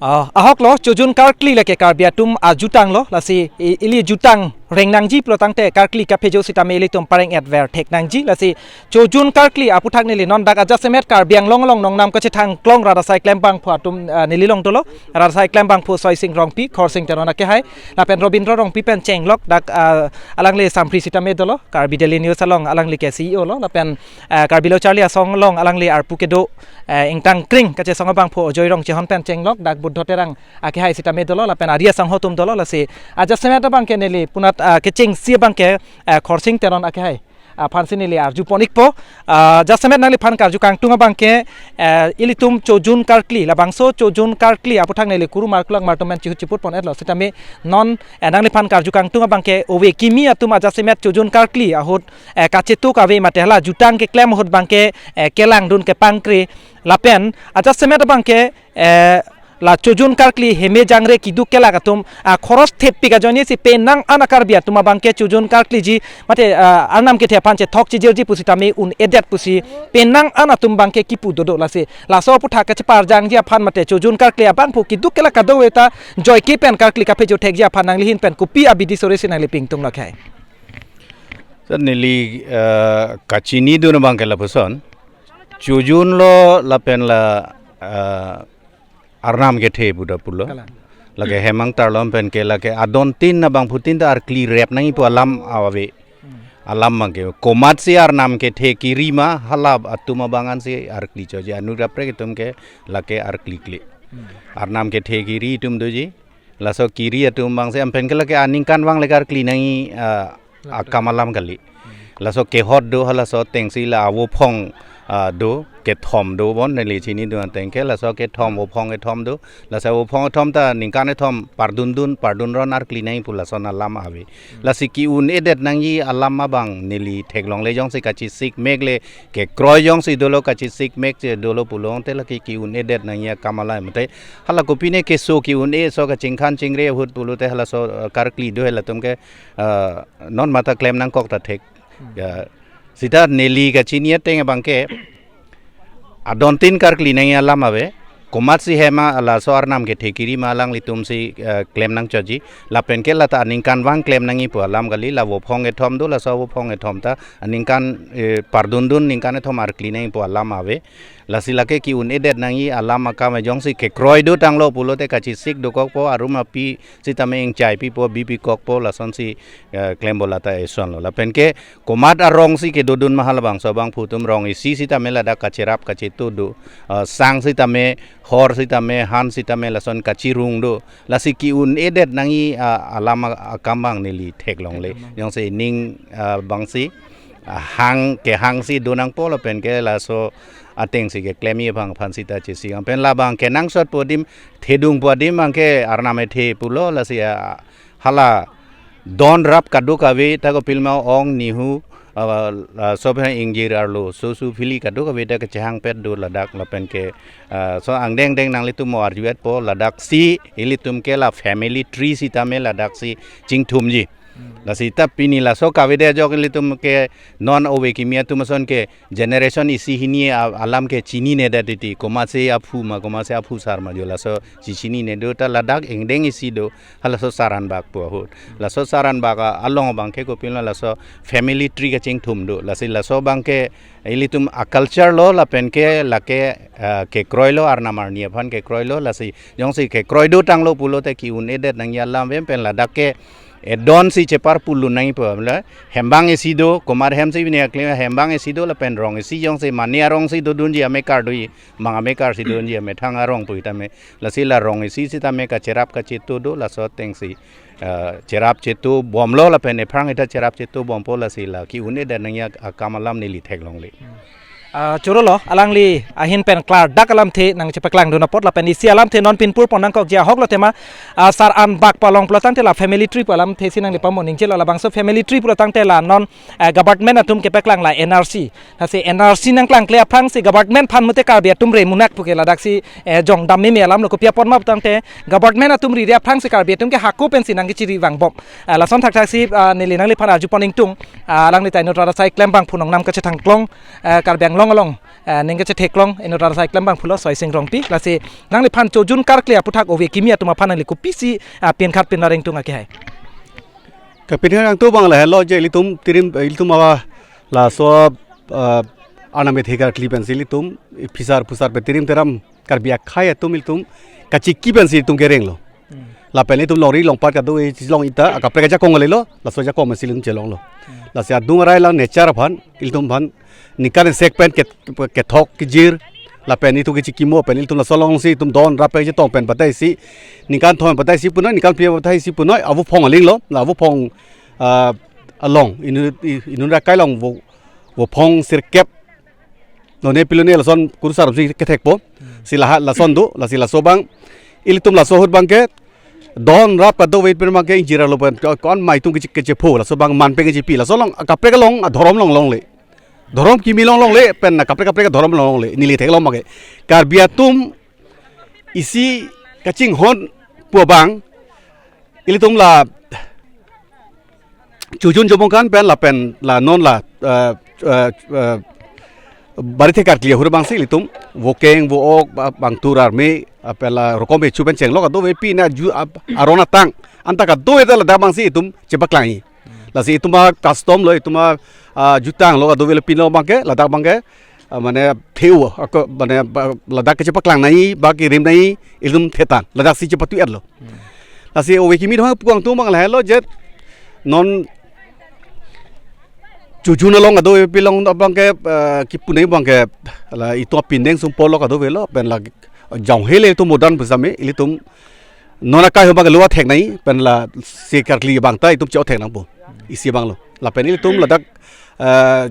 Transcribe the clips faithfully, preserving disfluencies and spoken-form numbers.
Ah, ahok lo, Chojun karkli lake Karbi atum ajutang lo, lasi i- ili jutang reng nangji pulo tangte karkli kaphejo sitame ilitum pareng-et ver thek nangji, lasi Chojun karkli aputhak neli non dak ajasemet Karbi Anglong along nongnam kachethang klong rat asai klembangphu atum, ah, neli along dolo, rat asai klembangphu Soising Rongpi, Khorsing Teron akehai, lapen Robindro Rongpi pen chenglok dak, ah, alangli Sampri sitame dolo, Karbi Daily News along alangli ke C E O lo, lapen, ah, Karbi Lo Charli Asong along alangli arpu kedo, eh, ingtang kring kachesong abangphu Ajoy Rongchehon pen chenglok dak Buddho Terang akehai sitame dolo lapen ari asangho atum dolo, lasi ajasemet abangke neli punat, ah, kechengsi abangke, eh, Khorsing Teron akehai aphansi neli arjupon ikpo. Ah, jasemet nangliphan karju kangtung abangke, eh, ilitum Chojun karkli, labangso Chojun karkli aputhak neli kurumar kulangmar atum pen chihut chiputpon-et lo sitame non, eh, nangliphan karju kangtung abangke ove kimi atum ajasemet Chojun karkli ahut, eh, kachetu kave mate hala jutang keklem ahut abangke, eh, kelangdun kepangkre lapen ajasemet abangke, eh, la Chojun karkli heme jangre keduk kelak atum, ah, khoros thepik ajoine si penang an a-Karbi atum abangke Chojun karkliji mate, ah, arnam kethe aphan chethok chijirji pusitame un-edet pusi penang an atum abangke kipu dodo, lasi laso aputhak kacheparjangji aphan mate Chojun karkli abangphu keduk kelak kadokave ta joike pen karkli kaphejo thekji aphan nangli ahin pen kopi abidi sore si nangli pingtung lo kehai? Sir, neli, eh, kachinidun abangke lapuson, Chojun lo lapen la, eh, arnam kethe pu ta pulo. Kalang. Lake hemang tarlom pen ke lake adon tin abangphutin ta arkli rep nangji pu alam ave. Hmm. Alam abangke komatsi arnam kethe kiri ma hala atum abang ansi arkli choji, anu raprek atum ke lake arkli kli. Hmm. Arnam kethe kiri atum doji. Laso kiri atum abangsi ampen ke lake aningkanvang le karkli nangji, ah, akam alam kali. Laso kehot do, halaso atengsi la avophong, ah, do, kethom do bon, neli chinidun ateng ke, laso kethom, vophong kethom do, laso vophong kethom ta ningkan kethom pardundun, pardunron arkli nangji pu lason alam ave. Lasi ke-un-edet nangji alam abang neli theklongle, jongsi kachesik mek le, kekroi jongsi dolo, kachesik mek che dolo pulo tangte lake ke-un-edet nangji akam alam mate hala kopine keso ke-un-e so kachingkhan chingre ahut pulote halaso, eh, karkli do halatum ke, eh, non mata klem nangkok ta thek. Hmm. Ya, sita neli kachini ateng abangke adon tin karkli nangji alam ave. Komatsi hema laso arnam kethe kiri ma alanglitumsi, eh, klem nangchoji. Lapen ke lata aningkanvang klem nangji pu alam kali, la vophong kethom do, laso vophong kethom ta aningkan, eh, pardundun ningkan kethom arkli nangji pu alam ave. Lasi lake ke-un-edet nangji alam akam, jongsi kekroi dotanglo pulote kachesik dokokpo, arum api sitame ingchai pipo, bi pikokpo, lasonsi, eh, klempo lata eson lo. Lapen ke komat arongsi kedodun ma halabangso abangphu atum rong isi sitame ladak kacherap kachetu do, eh, sang sitame, hor sitame, han sitame lason kachirung do. Lasi ke-un-edet nangji, ah, alam a-, akam abang neli theklongle. Theklongle. Jongsi ning, ah, abangsi, ah, hang kehangsi donangpo lapen ke laso atengsi keklemji abang aphan sita chesik. Ampen labang kenangsotpo adim, thedungpo adim abangke arnam kethe pulo, lasi, ah, hala don rap kadokave ta kopilma ong nihu, ah, ah, sob hai ingjir arlo, sosu phili kadokave ta kechehangpet do ladak lapen ke, ah, so angdeng deng nanglitum mo arjuetpo ladaksi ilitum ke la family tree sitame ladaksi chingthumji. Hmm. Lasi ta pini laso kavede ajok ilitum ke non ove kimi atum ason ke generation isi hini a-, alam ke chinine det titi, komatsi aphu ma, komatsi aphu sar ma jo laso chi chinine do ta ladak ingdeng isi do, halaso Saranbag pu ahut. Laso Saranbag a-, along abangke kopilma laso family tree kachingthum do. Lasi laso abangke ilitum a-culture lo lapen ke lake, ah, kekroi lo arnam arni aphan kekroi lo lasi jongsi kekroi dotanglo pulote ke-un-edet nangji alam ave pen ladak ke edonsi chepar pulun nangji pu le hembang isi do, komat hemsi bini akli hembang isi do lapen rong isi jongsi mane arongsi dodunji amekar doji, mang amekarsi dodunji amethang arong pu sitame, lasi la rong isi sitame kacherap kachetu do, laso atengsi, eh, cherap chetu bomlo lapen ephrang ita cherap chetu bompo, lasi la ke-un-edet nangji akam alam neli theklongle. Ah, choro lo, alangli ahin pen klardak alamthe nangchepaklangdun apot lapen isi alamthe non pinpur pon nangkokji ahok lo tema, ah, Saranbag pu along pulo tangte la family tree pu alamthe si nangli pamo ningje lo, labangso family tree pulo tangte la non, ah, government atum kepaklang la N R C. Lasi N R C nangklangkle aphrangsi government aphan mute Karbi atum remunak puke ladaksi, eh, jongdam meme alam lo, kopi apot ma pu tangte government atum riri aphrangsi Karbi atum ke hako pensi nangkechiri vangbom. Ah, lason thakthaksi, ah, neli nangliphan arjupon ingtung, ah, alangli ta inut rat asai klembangphu nongnam kachethang klong, eh, Karbi Anglong along, ah, ning kachetheklong inut rasa klem abang pulo Soising Rongpi. Lasi nangliphan chojun karkli aputhak ove kimi atum aphan nangli kopisi, ah, pinkhat pinrareng tung akehai. Kapinrareng tung abang lahelo je ilitum tirim, ilitum awa laso, ah, anamit hekar kli pensi ilitum phisar phusar pe tirim teram Karbi akhei atum ilitum kachiki pensi ilitum kerenglo. Hmm. Lapen ilitum longri longpat kado-e chelong ita akaprek ajakong kalilo, laso ajakong pensi ilitum chelonglo. Hmm. Lasi adung arai lang nature aphan, ilitum aphan ningkan esek pen ket-, kethok kejir, lapen ilitum kechikimo pen ilitum laso alongsi ilitum don rap pen chetong pen batai si, ningkan thom batai si punoi, ningkan phli batai si punoi, avu phong alinglo, la avu phong, ah, along, inut, inut ra kai along vo, vo phong sirkep, none pilone lason kurusar si kethekpo. Hmm. Si laha lason do, lasi laso abang, ilitum laso ahut abangke, don rap kado-e pen abangke ingjir arlo pen, ko-, ko-an ma itum keche-, kechepho, laso abang man pen kechepi, laso along, akaprek along, adhorom along longle. Dhorom kimi along longle, pen akaprek akaprek adhorom along longle, neli theklong abangke. Karbi atum isi kachinghon pu abang, ilitum la chojun chomongkan pen lapen la non la, eh, eh, eh, Barithe karkli ahut abangsi ilitum vokeng vo-ok ba-, bangtur arme, eh, pen la rokom bechu pen chenglok kado-e pine ju ap-, aron atang anta kado-e ta ladak abangsi itum chepaklangji. Lasi itum a-custom lo, itum a, ah, jutang lo kado-e lo pine abangke, ladak abangke, ah, mane theu, ako, mane ba-, ladak kechepaklang nangji, ba kerim nangji, ilitum thetang, ladaksi chepathu-etlo. Hmm. Lasi ove kimi dong puang tung abang lahelo je non chojun along kado-e pi along abangke, eh, kipu nangji abangke la itum apindeng sumpot lo kado-e lo, pen la jong hele itum modern pusitame, ilitum non akai ho abangke lo athek nangji, pen lasi karkli abang ta itum che-othek nangpo. Isi abang lo. Lapen ilitum ladak, eh,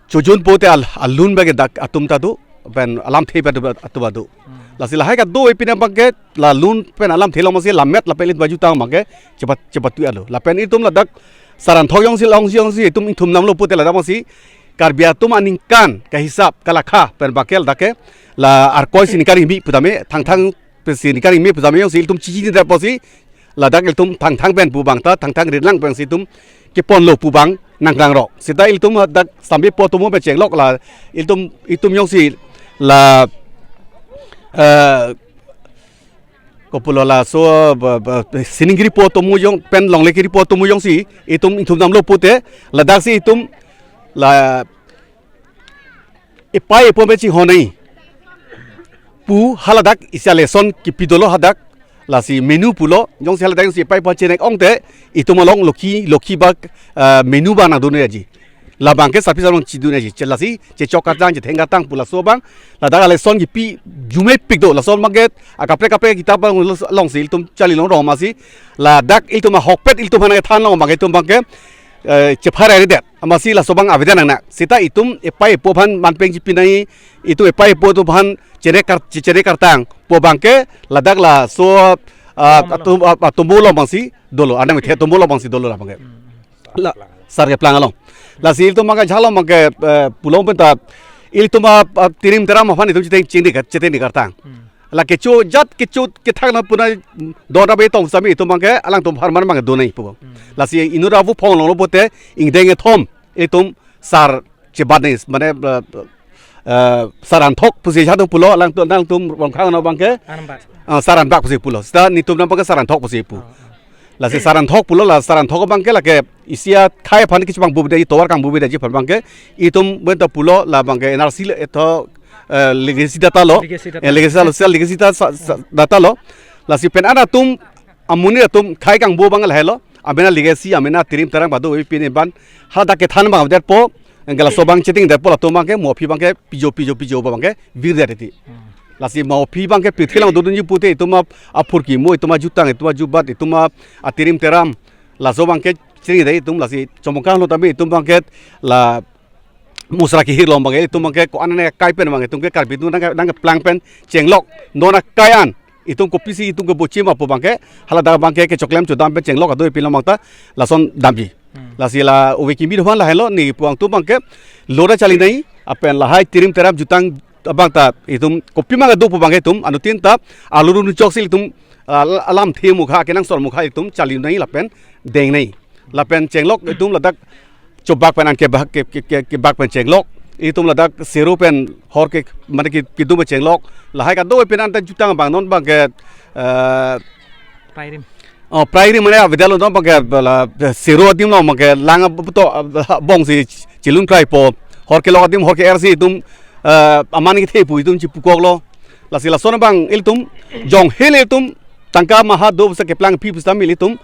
chojun pote al-, alun abangke dak atum ta do, pen alamthe pen atum ta do. Hmm. Lasi lahai kado-e pine abangke, la lun pen alamthe along si lammet lapen ilitum baju tang abangke, chepat, chepathu-etlo. Lapen itum ladak saran thok jongsi long jongsi itum ingthum damlo pote ladak abangsi, Karbi atum aningkan kahisap kalakha pen abangke ladak ke, la Arkoi si ningkan kimi putame, Thangthang pensi ningkan kimi putame jongsi ilitum chichi ni dak posi, ladak ilitum Thangthang pen pu abang ta, Thangthang rinlang pensi itum keponlo pu abang nangklangrok. Seta ilitum dak sambil po tomo pen chenglok la, ilitum, itum jongsi la, eh, kopulo laso, ba, ba, sining kiri po tomo jong, pen longle kiri po tomo jongsi, itum ingthum damlo pote, ladaksi itum la epei epo pen chinghon nangji pu haladak isi a-lesson kipi dolo hadak, lasi menu pulo, jongsi haladak jongsi epei epo chenek ongte, itum along lokhi, lokhi bak, eh, menu abang nangdun nangji. Labangke sarpi sarong chidun nangji. Che lasi, chechok kartang, chetheng kartang pu laso abang, ladak a-lesson kipi arjumepik do, laso abangke, akaprek kaprek kitab along, alongsi, ilitum charli longrong amatsi, ladak ilitum ahokpet ilitum aphan kethan long abangke, itum abangke, eh, chepharairedet. Amatsi laso abang avedet nangnak. Seta itum epei epo aphan man pen chipi nangji, itum epei epo atum aphan chenek kar-, che-, chenek kartang pu abangke ladak laso, ah, atum, ah, atum along abangsi dolo, anam ithe atum along abangsi dolo labangke. Hmm. La, sar keplang along. Lasi ilitum abangke jalo abangke, eh, pulo penta, ilitum a, a, tirim teram aphan itum chiteng chingdi ka, chiteng di kartang. Hmm. La kecho jat kecho kethak na puna don abe tong sami itum abangke alangtum apharman abangke do nangji pu. Hmm. Lasi inut avu phong longlo pote ingdeng ethom itum sar chebat nangji mane, eh, eh, sar anthok pusi jadu pulo alangtum, alangtum Rongkhang no abangke. Anambak. Ah, sar anbak pusi pulo. Seta netum nam abangke sar anthok pusi pu. Ah, ah. Lasi sar anthok pulo la sar anthok abangke lake isi akhei aphan kechipangbubedeji tovar kangbubedeji aphan abangke itum penta pulo labangke N R C le etho, eh, legacy data lo. Legacy data. Eh, legacy data lo, sel legacy data sa, sa, data lo. Lasi pen an atum amonit atum khei kangbu abang lahelo. Amena legacy, amena tirim teram badu ipine ban. Hadak kethan abang detpo. Galaso abang cheting detpo latum abangke mo aphi abangke pijo pijo pijo abangke virdet iti. Hmm. Lasi mo aphi abangke pirthe along dodunji pute itum a, aphurkimo, itum ajutang, itum ajubat, itum a, atirim teram. Laso abangke chingri dei itum lasi chomongkanglo tame itum abangke la musra kehirlo abangke itum abangke ko-an akai pen abangke itum ke Karbi atum nang, nangkeplang pen chenglok non akai an itum kopisi itum kebochima pu abangke haladak abangke kechoklem chodam pen chenglok kado-e pilo abang ta lason damji. Hmm. Lasi la ove kimi do aphan lahelo ne puang atum abangke lo ra charli nangji lapen lahai tirim teram jutang abang ta itum kopima kedo pu abangke itum anuttin ta aluru nuchoksi itum, ah, alamthe mukha kenangsot mukha itum charli nangji lapen deng nangji. Lapen chenglok itum ladak chobak pen an kebak ke, ke, ke, kebak pen chenglok. itum ladak sero pen hor ke mane ki kedum chenglok, lahai kadokave pen anta jutang abang non abangke, eh, Prairim. Oh, prairim mane avedetlo non abangke la sero adim lo abangke lang abuto, ah, bongsi chilun kraipo. Hor kelok adim hor ke-er si itum, eh, aman kethe pu itum chipukoklo. Lasi lason abang ilitum jonghel ilitum tangka maha do pusi keplang pi pusitame ilitum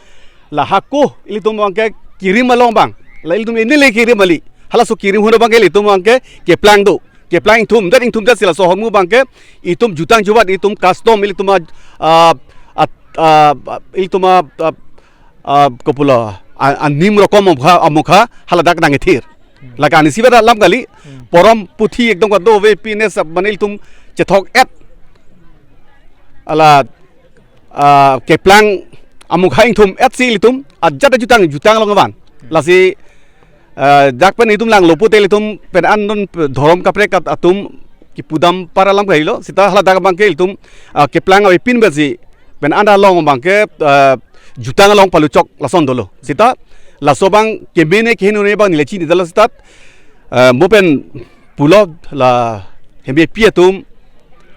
la hako ilitum abangke kirim along abang. La ilitum inele kirim kali. Halaso kirim ahut abangke ilitum abangke keplang do. Keplang ingthum det ingthum det si laso ahormu abangke itum jutang jubat itum custom ilitum a, a, a, a, ilitum a, a, a, kopulo a, a, anim rokom amokha, amokha haladak nangkethir. Lake anisi bada alam kali. Hmm. Porom puthi ekdom kadokave pine sab mane ilitum chethok et. Ala, ah, keplang amokha ingthum et si ilitum ajat ajutang jutang along van. Lasi, ah, dak pen itum langlo pute ilitum pen an non dhorom kaprek at-, atum kipudam par alam kailo. Sita haladak abangke ilitum, ah, keplang avepin pensi pen an along abangke, ah, jutang along paluchok lason dolo. Sita laso abang kemene kehenone abang neli chinidetlo sita, ah, mo pen pulo la hembepi atum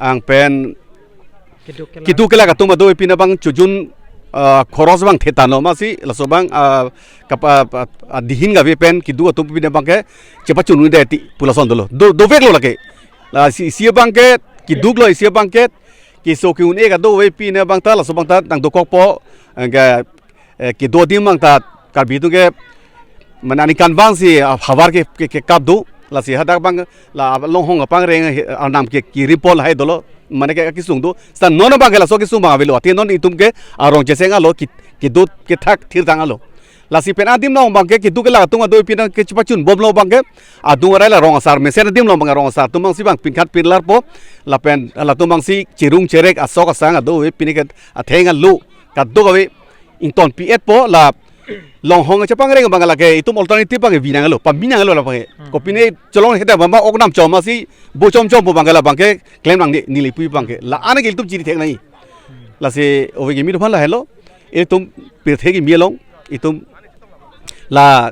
ang pen keduk kelak, keduk kelak atum kadokave pine abang chojun, ah, khoros abang thetan lo masi laso abang, ah, kapa, ah, ah, dihin kave pen keduk atum pine abangke chepachun un'e det ti pu lason dolo. Do, doveklo lake. La isi, isi abangke keduk lo, isi abangke keso ke-un-e kadokave pine abang ta laso abang ta nangdokokpo, eh, ke, eh, kedo adim abang ta Karbi atum ke mane aningkanvang si, ah, havar ke, ke, kekap do. Lasi hadak abang la longhong apangreng, eh, arnam ke kirimpol hai dolo. Mane ke kesung do. Sita non abangke laso kesung abang avelo. Athe non itum ke arong cheseng alo, ke, kedo kethak thirtang alo. Lasi pen adim along abangke keduk kelak atum kadokave pine kechepachunbomlo abangke adung arai la rong asar mesen adim along abang rong asar atum abangsi bang pinkhat pinlarpo lapen latum abangsi cherung cherek asok asang kadokave pine ke atheng alo kadokave ingtonpi etpo la longhong chepangreng abang lake itum alternative abang vi nanglo, pami nanglo la abangke. Hmm. Kopine cholong heda abang ok nam chom masi bo chom chom pu abangke la abangke klem nang ni, neli pu abangke. La ane ke ilitum chiri thek nai. Lasi ove kimi do aphan lahelo. Itum pirthe kimi along itum la,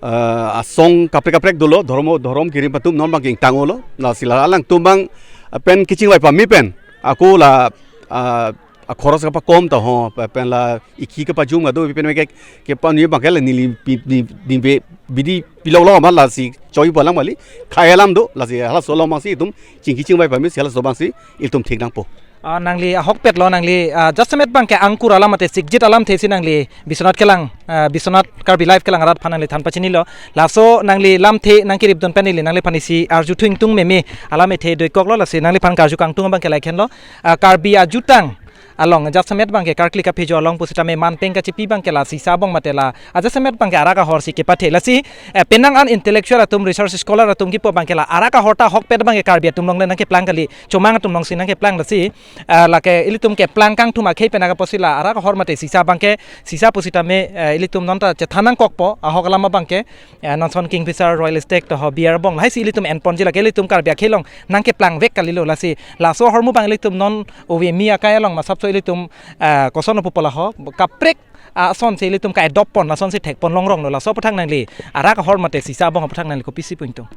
eh, asong kaprek kaprek dolo, dhorom, dhorom kirim atum non abangke ingtanglo. Lasi la alangtum abang, eh, pen kechingvai pame pen ako la, ah, akhoros kapakom ta ho, pe-, pen la ikhi kapajum kadokave pine ke, kepani abangke la neli pi-, ni, ni be, bidi piloklo ma lasi choi bolang mali khai alam do, lasi halaso along abangsi itum chingki chingvai pamesi halaso abangsi itum thik nangpo. Ah, nangli ahokpetlo, nangli, ah, jasemet abangke angkur alam mate sikjit alamthe si nangli Biswanath kelang, ah, Biswanath Karbi Live kelang arat aphan nangli than pachinilo. Laso nangli lamthe nangkeripdun pen neli nangliphan isi arjuthu ingtung meme alam ethe doikoklo, lasi nangliphan karju kangtung abangke la ikhenlo. Ah, Karbi ajutang along jasemet abangke karkli kaphejo along pusitame manpeng kachipi abangke la sisa abong mate la ajasemet abangke arak ahorsi kepathe, lasi, eh, penang an intellectual atum, research scholar atum kipu abangke la arak ahor ta ahokpet abangke Karbi atum along le nangkeplang kali, chomang atum alongsi nangkeplang, lasi, eh, lake ilitum keplang kangthum akhei pen aga pusi la arak ahor mate sisa abangke, sisa pusitame, eh, ilitum non ta chethan nangkokpo ahok alam abangke, eh, non ason Kingfisher, Royal Stag, to ho beer abong, lahai si ilitum enponji, lake ilitum Karbi akhei along nangkeplangvek kalilo, lasi laso ahormu abang ilitum non ove kimi akai along masapso ilitum, eh, koson pupo la ho, kaprek, ah, asonsi ilitum ka-adopt pon, lasonsi thekpon longronglo, laso aphuthak nangli arak ahor mate sisa abong aphuthak nangli kopisi pu ingtung?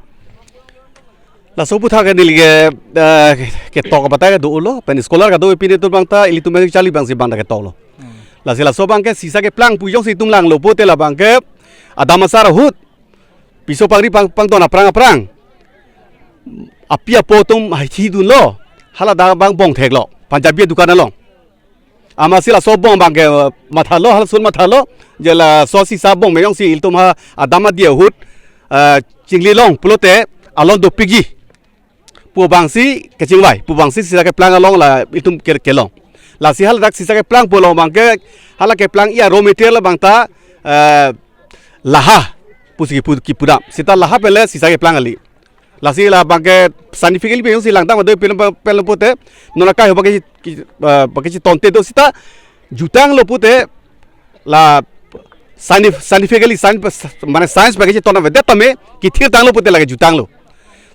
Laso aphuthak neli ke, eh, ketok abatai ke dolo, pen scholar kadokave pine atum abang ta ilitum charli abangsi abang ta ketoklo. Hmm. Lasi laso abangke sisa keplang pu jongsi itum langlo pute la abangke adam asar ahut piso pangri pang, pangdon aphrang aphrang api apo atum hithidunlo, haladak abang bong theklo, Punjabi adukan along. Amatsi laso bong abangke, eh, mathalo, halason mathalo, je laso sisa bong me jongsi ilitum ha adam adi ahut, eh, chingli long pulote alon dopikji pu abangsi kechingvai, pu abangsi sisa keplang along la itum ke-, kelong. Lasi haladak sisa keplang pu along abangke, hala keplang-i a-raw material abang ta, eh, laha pusi kipu, kipudam. Sita laha pen le sisa keplang kali. Lasi la abangke scientifically pen jongsi langdam ado pen, pen pute, non akai ho abangke ki, eh, abangke chetonte do sita jutanglo pute la scientific-, scientifically, science, mane science abangke cheton avedet tame kethirtanglo pute lake jutanglo.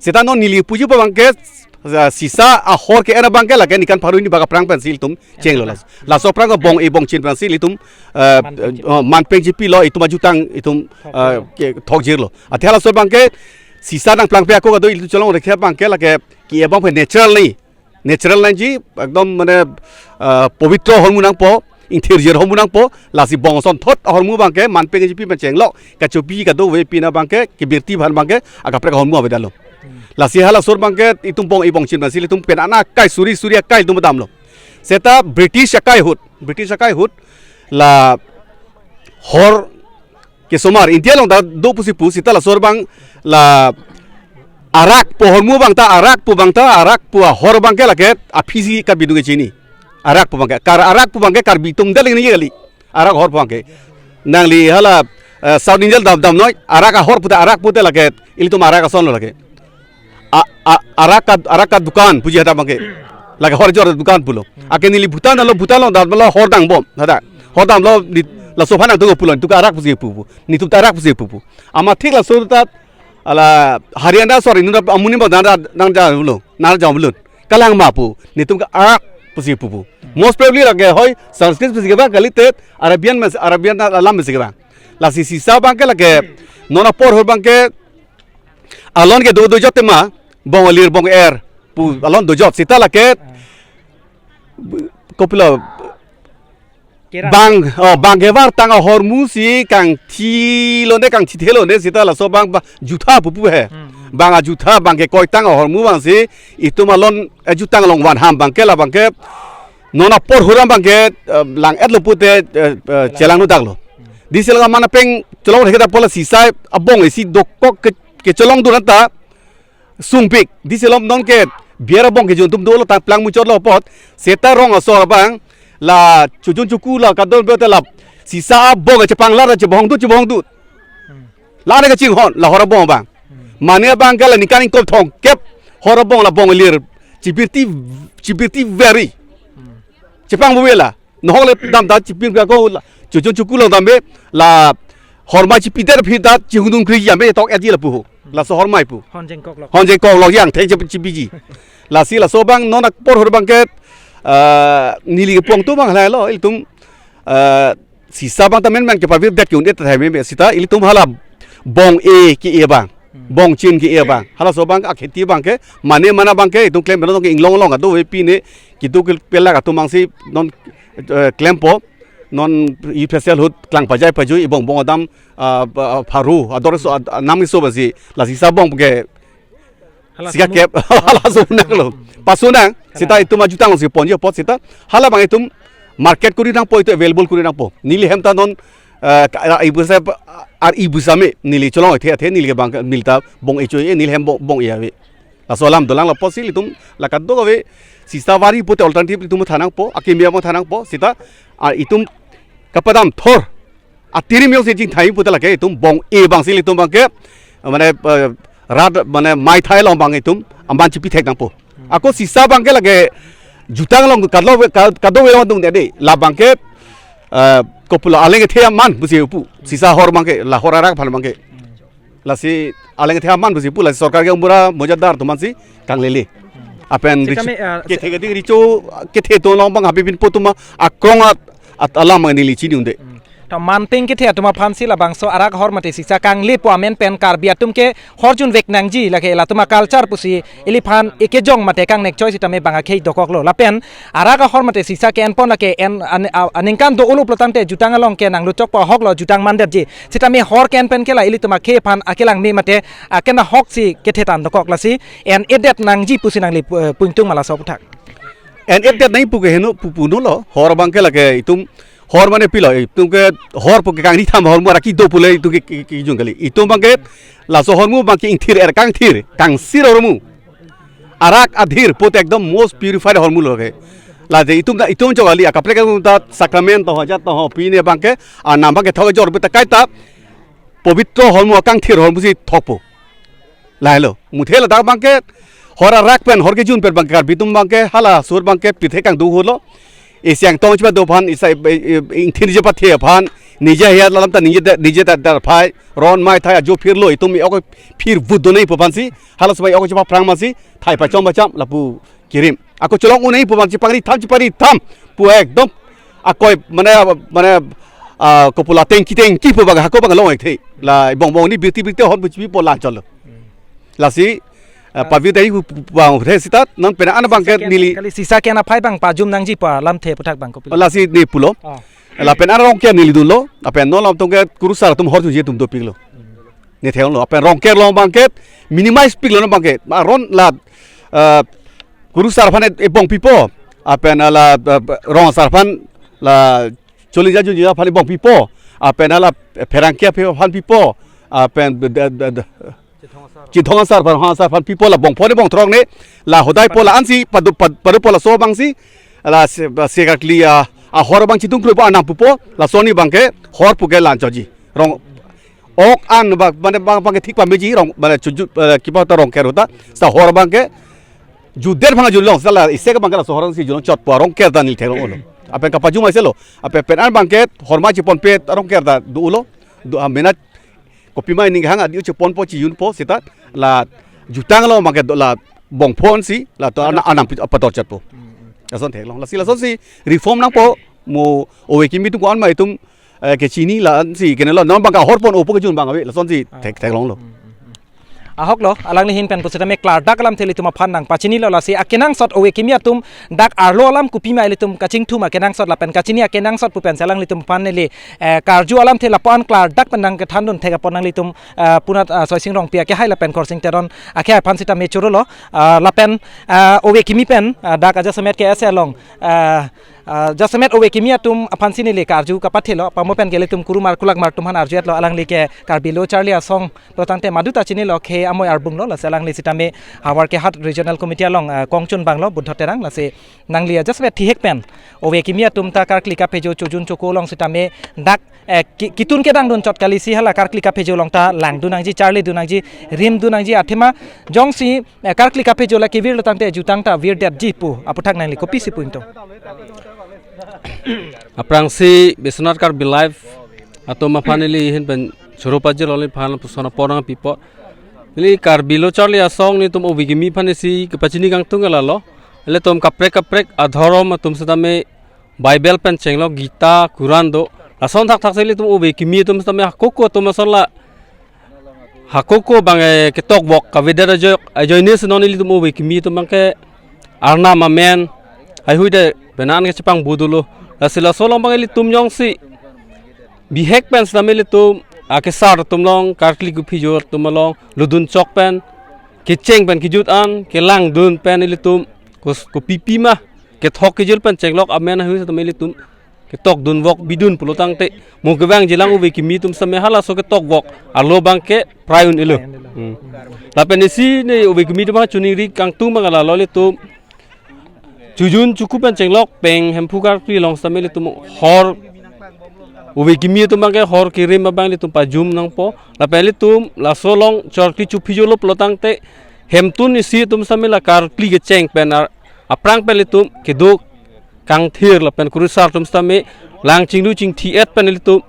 Sita non neli puji pu abangke, eh, sisa ahor ke-en abangke lake ningkan pharo hini bak aphrang pensi ilitum chenglo las. Laso aphrang ke bong-e bongchin pensi ilitum, eh, manpeng, eh, manpeng chipilo, itum ajutang itum, eh, ke thokjirlo. Athe halaso abangke Sisa nangplangpe ako kado ilitum cholong rekhya abangke lake ke-e abang pen natural ni. Natural nangji, ekdom mane, ah, pobitro ahormu nangpo, ingthirjir ahormu nangpo, lasi bong asonthot ahormu abangke, manpeng jipi pen chenglok, kachopi kadokave pini abangke, kebirti aphan abangke, akaprek ahormu avedetlo. Lasi halaso abangke, itum bong-e bongchin masi, itum pen ana akai suri suri akai itum damlo. Seta British akai ahut, British akai ahut, la hor kesomar, India along ta do pusi pu, seta laso abang la arak pu ahormu abang ta, arak pu abang ta, arak pu ahor abangke lake aphi si Karbi atum ke chini. Arak pu abangke, kar arak pu abangke Karbi atum adet along ni kali. Arak ahor pu abangke. Nangli hala, eh, South India dam damnoi, arak ahor pute, arak pute lake, ilitum arak asonlo lake. A, a, arak ka, arak ka dukan puji hadak abangke. Lake hor jor dukan pulo. Ake neli Bhutan alo, Bhutan along damlo hor dangbom. Hadak. Hor damlo di, laso aphan nangtung pulo. Itum ke arak pusi pu pu. Netum ta arak pusi pu pu. Amat thik laso ta hala Haryana sor inut amonit abang nang, nang, nang jam pulo. Nang jam pulo. Kalang ma pu. Netum ke arak pusi pu pu. Most probably lake hoi Sanskrit pusi ke abang kalite Arabian mes, Arabian alam pusi ke abang. Lasi sisa abangke lake non apor ahut abangke alon ke do dojot tema, bong alir bong er pu alon dojot, seta lake kopilo Kera. Bang, oh, bang kevartang ahormu si kangthilone, kangthithelone, seta laso abang ba jutha pupu he. Hmm, hmm. Bang ajutha, bang kekoitang ahormu abang si, itum alon, eh, jutang along van ham abangke la abangke, non apor ahut abangke, eh, lang-etlo pute, eh, eh, chelang nodaklo. Hmm. Disi laga manpeng cholong rekhya apot la sisa abong isi dokok ke, kecholong dun anta, sungpik, disi lom non ke, biar abong kejun atum dolo ta plang muchotlo apot, seta rong asor abang, la chojun choku la kadon bete la, sisa abong chepanglar chebohong dut, chebohong dut. Hmm. La ada kachinghon, la hor abong abang. Hmm. Mane abangke la ningkan ingkoi thomkep, hor abong la bong alir, chibirti, chibirti veri. Hmm. Chepang bubela. Nohok le dam ta chipin ka ko la. Chojun choku along dambe la hormai chipi der phi ta chihundung kri yame tok edi lapu ho. Laso hormai pu. Hon jengkok lok. Hon jengkok lok yang theng chip-, chipiji. Lasi laso abang non apor ahut abangke, eh, neli kepong atum abang lahelo ilitum, eh, sisa abang ta men abang kepavirdet ke-un-e tahai meme seta ilitum hala bong-e ke-e abang. Hmm. Bongchin ke-e abang. Halaso abang akheti abangke, mane mana abangke, itum klem pen non ke inglong long, kadokave pine, kitu ke pelak atum abang si non, eh, klempo, non Youth Festival ahut klang pajai pajui, ibong bong adam, ah, ah, pharo, ador so, ah, nam so basi, la sisa bong ke, hala sika sumuk. Kep, halaso nanglo. Hmm. Pasu nang, seta hala. Itum ajutang si ponji apot seta, hala abang itum market kuri nangpo, itum available kuri nangpo. Neli hem ta non, eh, ka-, ar-e busa, ar-e busa me, neli cholong ethe ethe, neli ke abang, neli ta bong-e cho-e, neli hem bong, bong-e ave. Laso alam dolang lapusi ilitum, la kadokave, sisa vari pute alternative itum than nangpo, akimi abang than nangpo, seta, ah, itum kapadam thor, atirim yong si chingthai pute lake itum bong-e abang si ilitum abangke, mane, eh, rat, mane maithai along abang itum, aman chipi thek nangpo. Ako sisa abangke lake jutang along kadokave, ka-, kadokave along dung de, la abangke, eh, kopilo aleng kethe aman pusi pu. Sisa hor abangke, la hor arak aphan abangke. Lasi aleng kethe aman pusi pu, lasi sorkar ke umura mojadar atum aphan si kanglele. Apen sitame, rich-, eh, kethe keding recho, kethe atum along abang habibin po atum akrong at, at alam abang neli chini un-e. Hmm. To manting kethe atum aphan si labangso arak hor mate sisa kangle pu amen pen Karbi atum ke hor junvek nangji lake latum aculture pusi iliphan ekejong mate kangnek choi sitame bang akhei dokoklo. Lapen arak ahor mate sisa ke-enpon lake en an-, a-, aningkan do-olo pulotangte jutang along ke nangluchokpo ahoklo jutang mandetji. Sitame hor ke-en pen ke la ilitum akhei aphan akelang me mate akena ahok si kethe than dokok lasi en-edet nangji pusi nangli pu-, eh, pu ingtung ma laso aputhak. En-edet nangji pu ke heno pu punolo, hor abangke lake itum, hor mane pilo, itum ke hor pu ke kangri tham ahormu arak kedo pule itum ke, ke, ke jung kali. Itum abangke laso ahormu abangke ingthir er kangthir, kangsir ahormu. Arak adhir pute ekdom most purified ahormu lo ke. Lasi itum ta, itum chok kali, akaprek atum ta sacrament to ho, ajat to ho, pine abangke, anam abangke thok jor pute kaita, pobitro ahormu, akangthir ahormu si thokpo. Lahelo, muthe ladak abangke, hor arak pen, hor kejun pen abangke, Karbi atum abangke, halaso abangke, pithe kangdung holo. Isi angtong chipa do aphan, isa, e, e, ingthin je pathe aphan, nije hiat alam ta nije da, nije da darphai, ron mai thai ajo phirlo, itum mi ok phir vut do nangji pu aphan si, halaso bai ok chipa phrang ma si, thai pachom pacham, lapu kirim. Ako cholong un-e pu abang chipangri tham, chipangri tham. Pu ekdom. Akoi mane, mane, ah, kopilo tengki tengki pu abang hako abang long ekthe. La bong bong ni birti birti hot buchi pu lan cholo. Lasi, eh, Ah. pavir dai hu bang he sita non pen an abang ke Sisa ke neli kali sisa ke na phai bang pajum nangji pu alamthe aputhak bang kopilo. Lasi ne pulo. Oh. Lapen an Rongker neli dunlo, lapen non lam tong ke kurusar atum hor chunji atum dopiklo. Ne theklonglo, lapen Rongker along abang ke minimize piklo non abang ke. Ma ron la, eh, kurusar aphan e, ebong pipo. Lapen la, eh, rong asar aphan la choli ja junji aphan ebong pipo. Lapen la pherangke aphan pipo. Lapen de, de, de, de, Chithong asar aphan, Hong asar aphan pipo, la bongphone bongthrok ne, la hodai po la ansi, padu, pad-, padu po laso abangsi, la se, se karkli, ah, ahor abang chidung krupo anam pupo, laso ni abang ke, hor pu ke la-an chotji. Rong, ok an ba, mane abang, abang ke thik pameji, rong, mane chuju, eh, kipa ta Rongker ahut ta, sa hor abang ke, juder phang julong, sa la isi ke abang ke laso hor ansi julong chotpo, Rongker ta neli theklonglo. Lapen kapajum aise lo, lapen pen an abang ke, hor ma chiponpe, Rongker ta do-olo, do, ah, mena kopima ining hang adi uche ponpo chijunpo sita la jutang lo abang ke do la bongphone si la to ana anam pi-, pator chatpo. Lason theklong. Lasi lasonsi reform nangpo mo ove kimi atum ko-an ma itum, eh, kechini la ansi kenelo non abang ke ahor pon-opo kejun abang ave lasonsi Ah. thek theklonglo. Ahok lo, alangli ahin pen pusitame klardak alamthe ilitum aphan nangpachinilo lasi akenangsot ove kimi atum dak arlo alam kopima ilitum kachingthum akenangsot lapen kachini akenangsot pu pensi alanglitum aphan neli, eh, karju alamthe lapu-an klardak pen nangkethandun thek apot nanglitum, eh, punat, eh, Soising Rongpi akehai lapen Khorsing Teron akehai aphan sitame chorolo, eh, lapen, eh, ove kimi pen, eh, dak ajasemet ke ese along, eh, eh, jasemet ove kimi atum aphansi neli karju kapathelo, pamo pen ke ilitum kurumar kulakmar atum aphan arju-etlo alangli ke Karbi Lo Charli Asong lo tangte madu ta chinilo khei amoi arbung lo, lasi alangli sitame Howraghat Regional Committee along, eh, kongchun abang lo Buddho Terang, lasi nangli ajasemet thihek pen ove kimi atum ta karkli kaphejo chojun choko along sitame dak, eh, ki-, kitun kedang dun chot kali si hala karkli kaphejo along ta langdun nangji, charlidun nangji, rimdun nangji, athema jongsi, eh, karkli kaphejo la kevirlo tangte jutang ta virdetji pu aputhak nangli kopisi pu ingtung? Aphrangsi Biswanath Karbi Live atum aphan neli ahin pen choro pajirlo, neliphan lapuson apor nangpipo. Neli Karbi Lo Charli Asong netum ove kimi aphan isi kepachini kangtung ke lalo. Ilitum kaprek kaprek adhorom atum sitame Bible pen chenglok Gita, Quran do. Lason thakthaksi ilitum ove kimi atum sitame hakoko atum lason la hakoko abang, eh, ketok-vok kavedet ajoine si non ilitum ove kimi atum abang ke arnam amen haihui de benan ke chepangbu dolo. Lasi laso along abang ilitum jongsi bihek pen sitame ilitum akesar atum along, karkli kophijo atum along lutdun chok pen, kecheng pen kejut an kelangdun pen ilitum kos-, kopipi ma kethok kejut pen chenglok amen haihui sitame ilitum ketokdun-vok bidun pulo tangte mo kevangjilang ove kimi atum sitame halaso ketok-vok arlo abang ke prai un-elo. Hmm. Lapen isi ne ove kimi atum aphan choningri kangtung abang lalo, ilitum chojun choko pen chenglok Peng Hemphu karkli along sitame ilitum hor ove kimi atum abang ke hor kerim abang ilitum pajum nangpo. Lapen ilitum laso along chorkli chophijolo pulo tangte hemtun isi atum sitame la karkli kecheng pen ar-, aphrang pen ilitum kedo kangthir lapen kurusar atum sitame lang chinglu chingthi-et pen ilitum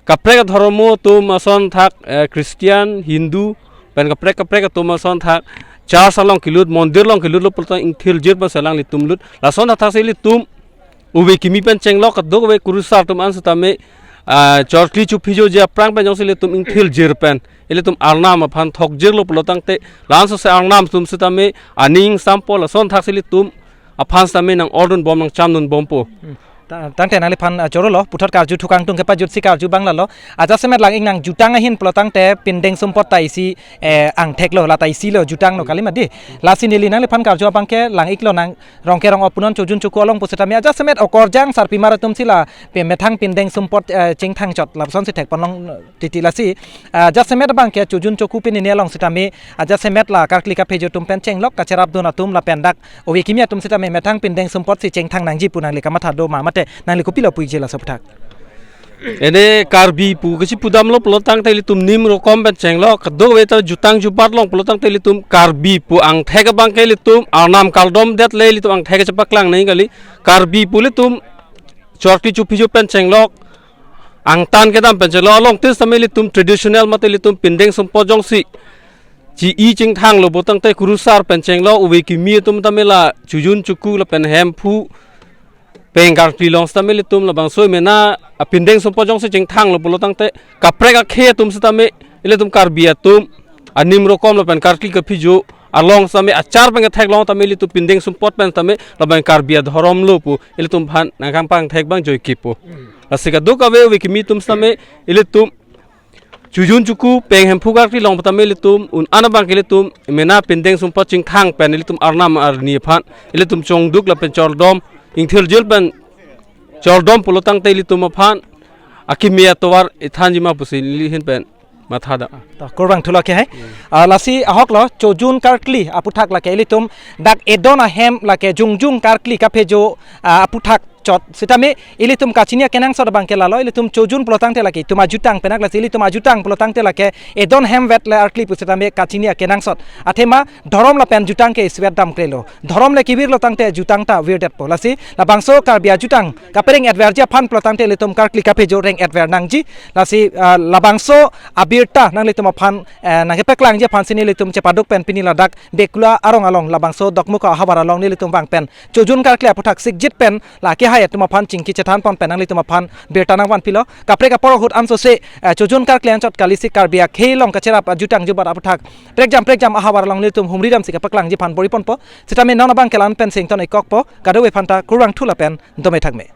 kaprek adhorom atum ason thak, eh, Christian, Hindu, pen kaprek kaprek atum ason thak church along kelut, mondir along kelutlo pulo tang ingthirjir pensi alanglitum lut. Lason thakthaksi ilitum ove kimi pen chenglok kadokave kurusar atum an sitame, ah, chorkli chophijoji aphrang pen jongsi ilitum ingthirjir pen ilitum arnam aphan thokjirlo pulo tangte, la-an sose arnam atum sitame aning sampo, lason thaksi ilitum aphan sitame nang-ordunbom nangchamdunbompo. Hmm. Ta-, tangte nangliphan, ah, chorolo, puthot karju thu kangtung kepajutsi karju abang lalo. Ajasemet lang-ik nang jutang ahin pulo tangte pindeng sumpot ta isi, eh, angtheklo, la ta isilo jutang no kali mati. Lasi neli nangliphan karju abang ke lang-iklo nang Rongker Rong-o punon chojun choko along pusitame ajasemet okorjang sarpimar atumsi la pe methang pindeng sumpot, eh, chingthang chot lapusonsi thekponlong titi lasi, ah, ajasemet abang ke chojun choko pini ne along sitame, ah, ajasemet la karkli kaphejo atum pen chenglok kacherapdun atum lapen dak ove kimi atum sitame methang pindeng sumpotsi chingthang nangji pu nangli kamatha do ma mate nangli kopilo puji laso aputhak? Ene Karbi pu kachipudamlo pulo tangte ilitum nim rokom pen chenglok, kadokave ta jutang jubat along pulo tangte ilitum Karbi pu angthek abang ke ilitum arnam kardom det le ilitum angthek chepaklang nangji kali. Karbi pu ilitum chorkli chophijo pen chenglok, angtan kedam pen chenglok, along tis tame ilitum traditional mate ilitum pindeng sumpot jongsi chi-i chingthanglo pulo tangte kurusar pen chenglok, ove kimi atum tame la chojun choko lapen Hemphu Peng karkli along sitame ilitum labangso mena apindeng sumpot jongsi chingthanglo pulo tangte kaprek akhei atum sitame ilitum Karbi atum anim rokom lapen karkli kaphojo along sitame achar pen ketheklong tame ilitum pindeng sumpot pen tame labang Karbi adhorom lo pu ilitum aphan nangkangpangthek abang joike po. Lasi kadokave ove kimi atum sitame ilitum Chojun Choku Peng Hemphu karkli along tame ilitum un-an abang ke ilitum mena pindeng sumpot chingthang pen ilitum arnam arni aphan ilitum chongduk lapen chordom, ingthirjil pen chordom pulo tangte ilitum aphan akimi atovar ithanji ma pusi neli ahin pen mathadam. To, kurvangthu lo ke hai. Ah, lasi ahok lo, Chojun karkli aputhak lake ilitum dak edon ahem lake jongjung karkli kaphojo, ah, aputhak chot. Sitame ilitum kachini akenangsot abang ke lalo, ilitum Chojun pulo tangte lake itum ajutang pen ak, lasi ilitum ajutang pulo tangte lake edon hem vet le arkli pu sitame kachini akenangsot. Athema dhorom lapen jutang ke isivet damkre lo. Dhorom le kevir lo tangte jutang ta virdetpo. Lasi labangso Karbi ajutang kapereng etverji aphan pulo tangte ilitum karkli kaphojo reng etver nangji. Lasi, ah, labangso abirta nanglitum aphan, eh, nangkepaklangji aphan si nelitum chepaduk pen pini ladak Bekula arong along labangso Dokmoka ahavar along nelitum vang pen Chojun karkli aputhak sikjit pen la kehai atum aphan chingki chethan pon pen nanglitum aphan birta nangvanpilo. Kaprek apor ahut ansose, eh, Chojun karkli anchot kali si Karbi akhei along kacherap ajutang jubat aputhak prekjam prekjam ahavar along nelitum humri damsi kapaklangji aphan bor-i ponpo. Sitame non abang ke la-an pen sington ikokpo. Kadokave aphanta kurvangthu lapen dome thakme.